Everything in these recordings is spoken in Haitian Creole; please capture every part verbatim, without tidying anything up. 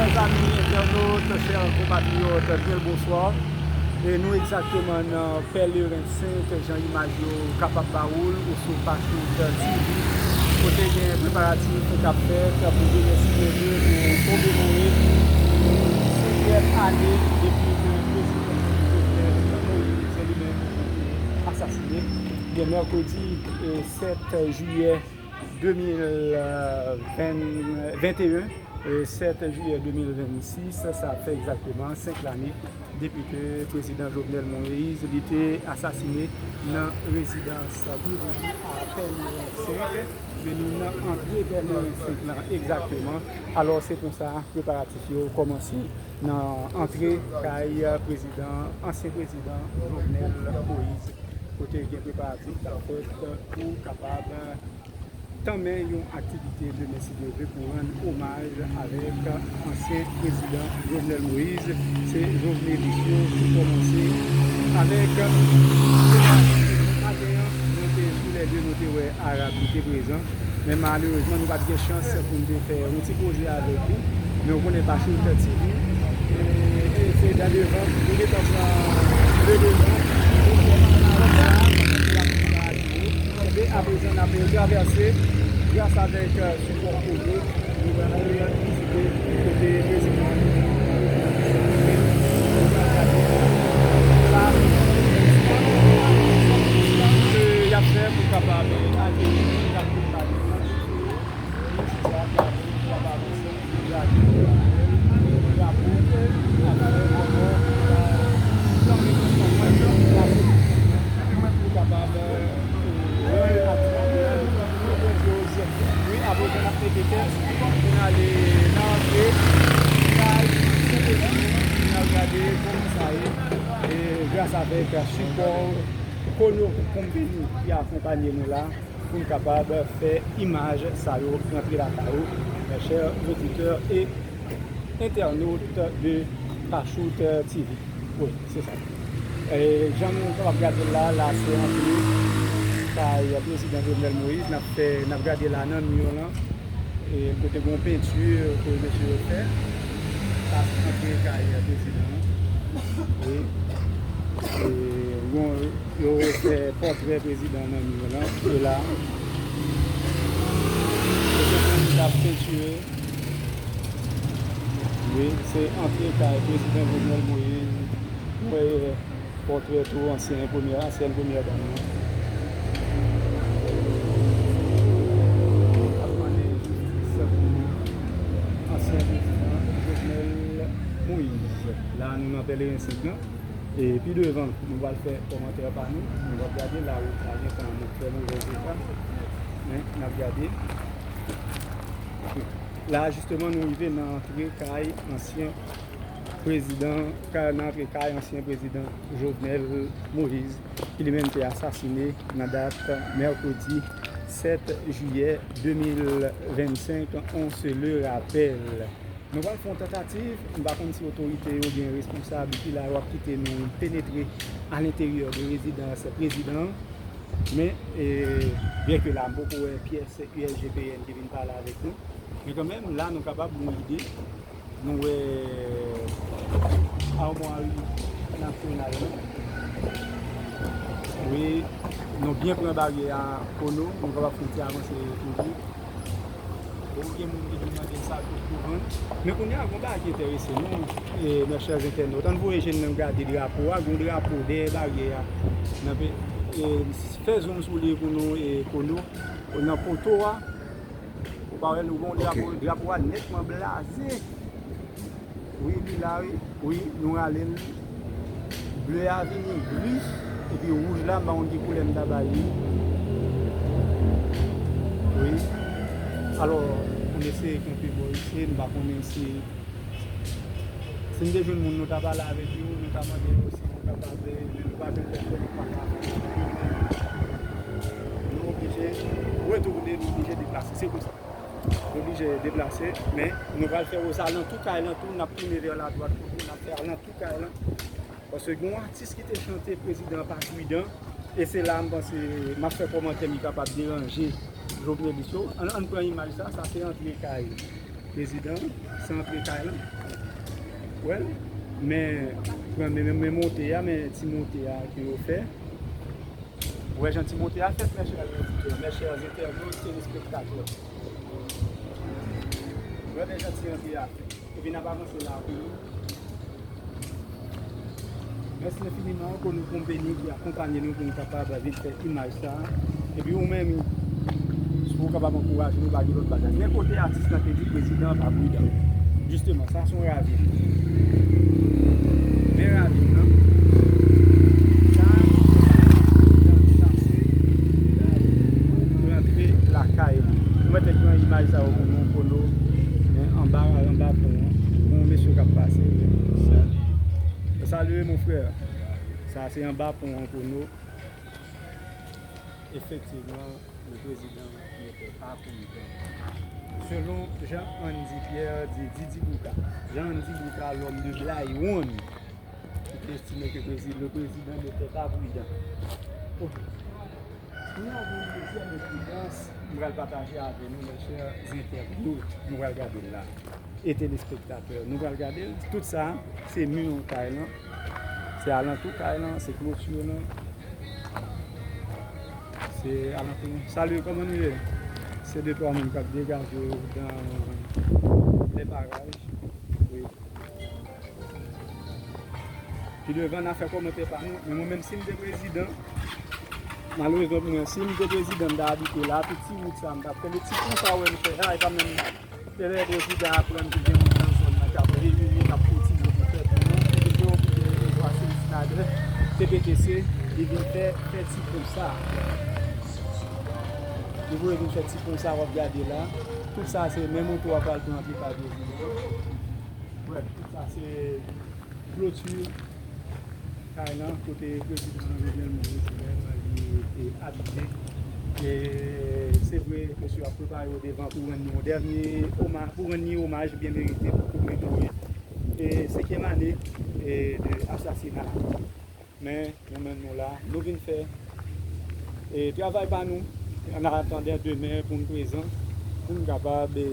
Mezanmi entènot, chè konpatriyòt, byen l bonswa. E nou egzakteman nan Pèleren senk, jan imaj yo kapab ba ou l, ou sou Pachout T V, kote gen preparatif k ap fèt pou remèsye Dye, pou komemore senkyèm ane depi ke prezidan Jovenel Moïse li menm te asasine. Gen mèkredi, e, sèt jiyè de mil venteyen, e, sèt jiyè de mil vennsis, sa ap fè egzakteman senk lane depi ke prezidan Jovenel Moïse li te asasine nan rezidans prive li a Pèleren senk. Men nou nan antre Pèleren senk lan egzakteman. Alò, se konsa preparatif yo kòmanse nan antre kay prezidan, ansyen prezidan Jovenel Moïse, kote gen preparatif k ap fèt pou kapab tanmen yon aktivite demen, si Dye vle, pou rann omaj avèk ansyen prezidan Jovenel Moïse. Se Jovenelis yo ki kòmanse avèk maten an, nou te toulède, nou te wè Arab li te prezan. Men malerezman, nou pa t gen chans pou n te fè yon ti koze avèk li. Men ou konnen Pachout T V, e, e se dan devan, nou gentan pran le devan, nou fè malerezman, Ebyen, aprezan, n ap travèse, gras avèk, e, sipò Kono, nou pral vizite kote prezidan. Sa, e, y ap fè pou kapab akeyi nou, y ap prepare nou. Wi, apre sa, n ap mete kèk pou n ale nan antre kay Sentespri, n ap gade kòman sa ye. E gras avèk sipò Kono Company ki akonpanye nou la, pou n kapab fè imaj sa yo rantre lakay ou, mes chers auditeurs et internautes de Pachout T V. Wi, se sa. E, jan nou kapab gade l la, la se antre kay prezidan Jovenel Moïse, n ap fè, n ap gade la nan mi lan, e, kote gen yon penti ke mesye yo fè, sa se antre kay prezidan an. Wi. E, yon, yo fè pòtrè prezidan nan mi lan, e la, kote ke yo t ap pentire. Wi, se antre kay prezidan Jovenel Moïse. Ou wè pòtrè tou ansyen premyè, ansyèn premyè dam nan. Ap mande jistis pou ansyen prezidan Jovenel Moïse. La, nou nan Pèleren senk lan. E pi devan, nou pral fè kòmantè pa nou. Nou pral gade la wout la gentan fè movèz eta. Men, n ap gade. La, jisteman, nou rive nan antre kay ansyen prezidan, ka-, nan antre kay ansyen prezidan Jovenel Moïse, ki li menm te asasine nan dat mèkredi sèt jiyè de mil vennsenk, on se le rappelle. Nou pral fè yon tantativ, m pa konn si otorite yo oubyen responsab ki la yo ap kite nou penetre alenteryè de rezidans prezidan an. Men, e, byen ke la, m poko wè pyès U S G P N ki vin pale avèk nou. Men kanmenm, la, nou kapab gen yon ide. Nou wè Armwari Nasyonal lan. Wi, nou byen pran baryè a Kono, nou kapab fè yon ti avanse toujou. Bon, gen moun ki vin mande sa tout pou vann. Men kounye a, gon bagay ki enterese nou, e, mes chers internautes. Ann voye je n nan gade drapo a, gon drapo dèyè baryè a. Nan pe-, e, fè zoom sou li pou nou, e, Kono, nan poto a. Ou pa wè nou gon drapo, drapo a nètman blaze. Wi, li la, wi. Wi, nou rale l. Ble a vini gri, epi wouj la, m pa konn ki koulè m ta ba li. Wi. Alò, ann eseye kanpe bò isi, m pa konnen si, si n te jwenn moun, nou ta pale avèk yo, nou ta mande yo si nou kapab, men nou pa jwenn pèsòn, nou pa ka. Nou oblije retounen, nou oblije deplase. Se konsa. Nou oblije deplase, men nou pral fè woz alantou kay lan tou, n ap tounen vè ladwat kote n ap fè alantou kay lan. Paske gen yon atis ki te chante prezidan pa pridan, e se la m panse m ap fè kòmantè m ki kapab deranje Jovenelis yo. Ann, ann pran imaj sa, sa se antre kay Prezidan, sa antre kay lan. Wè l, men, pran men, men monte a, men ti monte a ke yo fè. Ou wè jan ti monte a fèt, mes chers auditeurs, mes chers internautes, téléspectateurs. Ou wè jan ti antre a fèt. Epi n ap avanse la pou nou. Mèsi enfiniman pou nou konpeni ki akonpanye nou pou nou kapab vin fè imaj sa. Epi ou menm, si w kapab ankouraje nou, pa gen lòt bagay. Men kote atis lan te di prezidan an pa pridan. Jisteman, sa se yon ravin. Men ravin nan. Sa, sa se rantre lakay lan. Ou mèt pran imaj sa yo pou nou, pou nou. Men anba, anba pon an. Gon mesye k ap pase. Salut mon frère. Sa se anba pon an pou nou. Efektivman, le prezidan n'était pas prudent. Selon Jean Andy Pierre di Didi Bouka, Jean Andy Bouka, l'homme de Blaywon, ki te estime ke prezi-, le prezidan n'était pas prudent. Ok. Nou gen yon dezyèm evidans, m pral pataje avè nou, mes chers internautes, nou pral gade l la. E telespektatè, nou pral gade l. Tout sa, se mi kay lan, se alantou kay lan, se kloti lan, se alantou. Salut, kòman nou ye? Se de twa moun k ap degaje yo dans les parages. Wi. Pi devan, n a fè kòmantè pa nou. Men mwen menm, si m te prezidan, malerezman pou mwen, si m te prezidan, m ta abite la, tout ti wout sa, m t ap kenbe ti pon sa, wè, m fè la, e pa menm, se lè prezidan aprann ki gen moun nan zòn nan k ap reyini, k ap kotize pou fè pou nou, epi yo voye yo Selisnadè, T P T C, li vin fè, fè ti pon sa. Li voye vin fè ti pon sa, w ap gade la. Tout sa, se menm oto a pral pran antre pa prezidan. Brèf, tout sa, se kloti kay lan, kote prezidan Jovenel Moïse li menm li te abite. E se vre, mesye ap prepare yo devan pou rann li yon dènye omaj, pou rann li omaj byen merite pou kote li mouri. E senkyèm ane, e, de asasina. Men, nou menm nou la, nou vin fè, e, travay pa nou, an atandan demen pou n prezan, pou n kapab, e,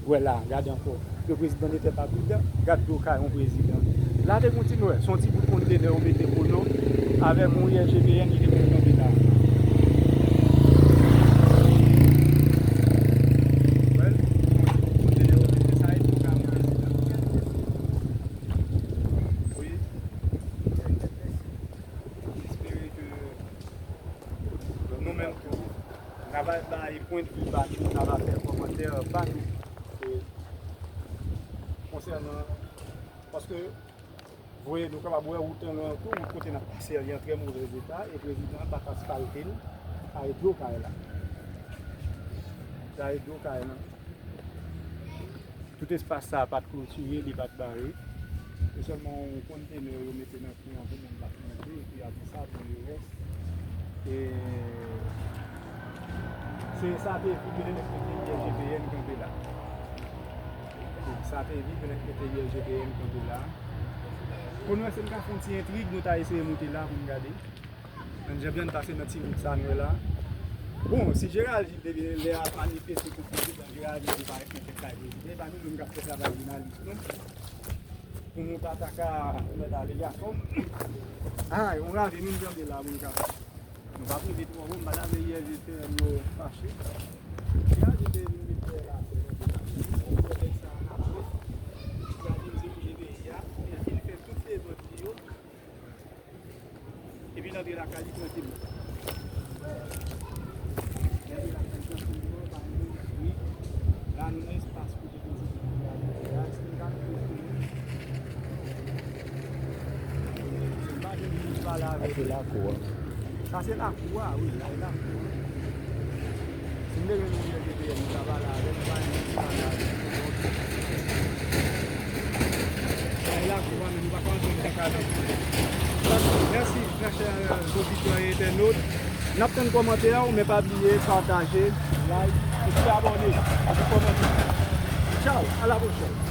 wè la, gade ankò. Le président n'était pas prudent, gad gwo kay yon prezidan. La te kontinye, se yon ti bout kontenè yo mete pou nou, avèk yon I R G P N ki te konn kanpe la. Wè, se yon ti bout kontenè yo mete, sa e gwo kay yon prezidan. Wi. M espere ke nou menm tou, n a va bay pwennvi pa nou, n a va fè kòmantè pa nou, e, konsènan, paske, vre, nou kapab wè wout lan tou, wout kote n ap pase a, li an trè movèz eta, e prezidan an pa t asfalte l, sa e dlo kay la. Sa e dlo kay lan. Tout espas sa a pa t klotire, li pa t bare. Se sèlman yon kontenè yo mete nan kou an pou moun pa t monte, epi apre sa, pou le rès, e, se sa te evi ke nèg mete I R G P N kanpe la. Sa te evi ke nèg mete I R G P N kanpe la. Pou nou, èske n ka fè yon ti entrig, nou ta eseye monte la pou n gade. Ann jan byen pase nan ti wout sa nou wè la. Bon, si Gerald Gilles te vin lè a manifeste kont prezidan, Gerald Gilles te parèt nan tèt kay prezidan, e pa nou menm k ap fè travay jounalis nou. Pou nou pa ta ka mèt ale gason. Ah, yon ravin nou janbe la, moun ka. Nou pa prive twò bon, m pa ta vle I R G P N yo fache. Gerald Gilles te vin met tè la, se yon nèg sa ann apre. Gerald Gilles se pou jere peyi a, men li fè tout devant li yo. Epi l antre lakay li trankilman. L antre lakay li trankilman, pa gen moun ki ap ri. La, nou nan espas kote prezidan an te abite a, èske n ka rive sou li? Si n pa jwenn moun ki pale avèk li. Sa se lakou a. Sa se lakou a, wi, la e lakou a. Si m te jwenn moun ki te, nou ta pale avè l, nou pa jwenn moun ki pale avè l. Donk, sa e lakou a, men nou pa ka antre nan kay la. Mèsi, mes chers auditeurs et internautes. N ap tann kòmantè ou, men pa bliye pataje, like, epi abòne, epi kòmante. Tchao, à la prochaine.